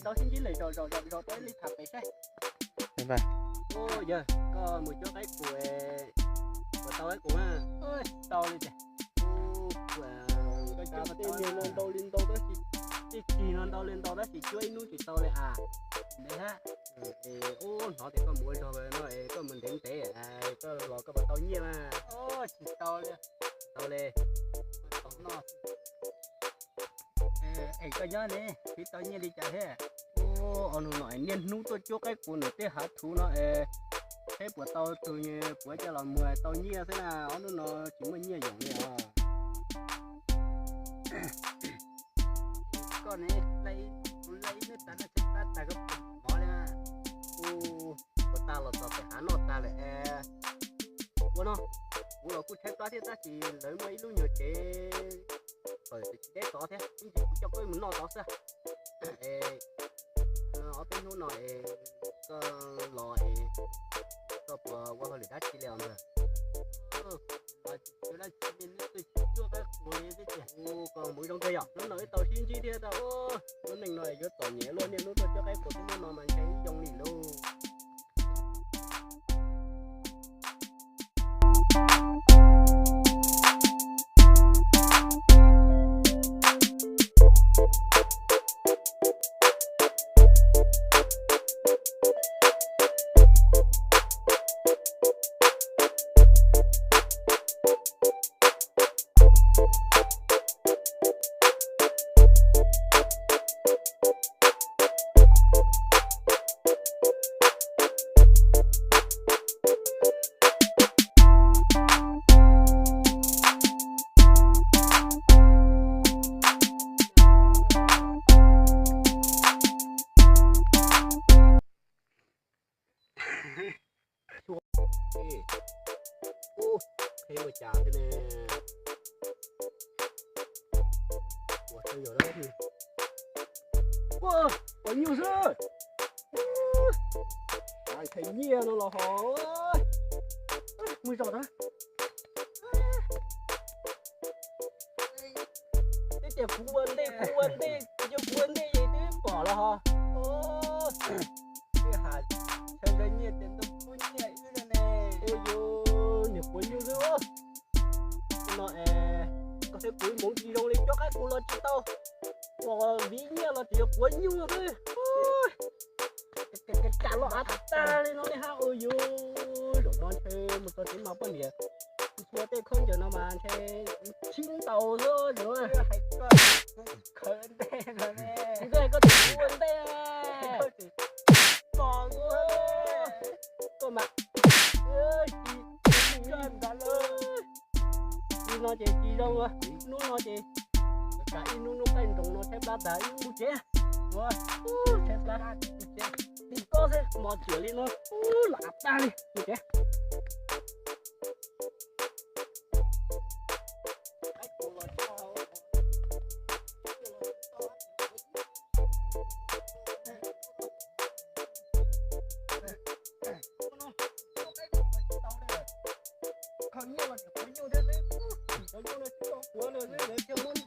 tau sib ntsib lawm, zaum zaum zaum zaum tau ib li tham pem saib. Yawg, koj mus cuab qaib qus, puas tau qaib qus na? Tsis tau li tiag. Tej niag no ntau li ntau tab sis, tej txig no ntau li ntau tab sis cuab ib hnub tsis tau li a. Ntev hab. Ub, hnov tias koj mus ua zog no es koj mus ntev ntev, koj los koj puas tau nyiaj na? Tsis tau li. Tsis tau li. Es koj nyob ne, tsis tau nyiaj li cas thiab? Ub, ob hnub no niaj hnub tuaj cuab qaib qus nram tej hav thuv no es, saib puas tau tus puav coj los muag tau nyiaj xwb na, ob hnub no tsis muaj nyiaj yoom li os. Koj ne, kuv laij ib hnub tas no tsis pab tas koj mov li. Ub, puas tag los txog pem hav noj tas lawm es. Ua no, kuv los kuj tshaib plab thiab tab sis lawv muaj ib lub nyuag tsev fawm tsis deb tod thiab, ib ntsis kuv coj koj mus noj tod xwb. Es ob peb hnub no es koj los es koj puas ua hauj lwm dab tsi li os ntag? Ub, koj mus zoo kawg yom, hnub no wb tau sib ntsib thiab tau. Lub neej no yuav txom nyem luaj, niaj hnub tuaj cuab qaib qus xwb, hnub no mas ntshe ib yoo li lauj. Ub, qheb ua cas thiab ne? Ua, ua nyuj xwb. Nqhis nyiaj no los ho mus zos na. Twb tias kuv ua ntej, kuv ua ntej, yog kuv ua ntej es twb pom los ho. Twb has, ntshaw ntshaw nyiaj ces ntuj pub nyiaj wb ne. Ua yus niam quav nyuj xwb. No es koj saib kuv ib hmoov tsis zoo li, cuab qaib qus los tsis tau, uas viv nyiaj los tsis yog quav nyuj xwb. Cas los av tag li no li hab. Ua yus, zaum no ntshe mus txog tsev mas poj niam ntxhua tej khaub ncaws no mas ntshe tsis ntaus xwb. Kuv hais koj tias kuv ua ntej, koj mas tsis, li no ces tsis zoo. Hnub no ces kav ib hnub, hnub qaij nroos no tshaib plab tas wb mus tsev. Ua, tshaib plab, mus tsev. Li koj xwb mos tiam li no, ua, los av tag li, mus tsev. Khaws nyiaj los tsis quav nyuj thiab xwb, quav nyuj no tsis tau quav lawm xwb, lawv thiaj muab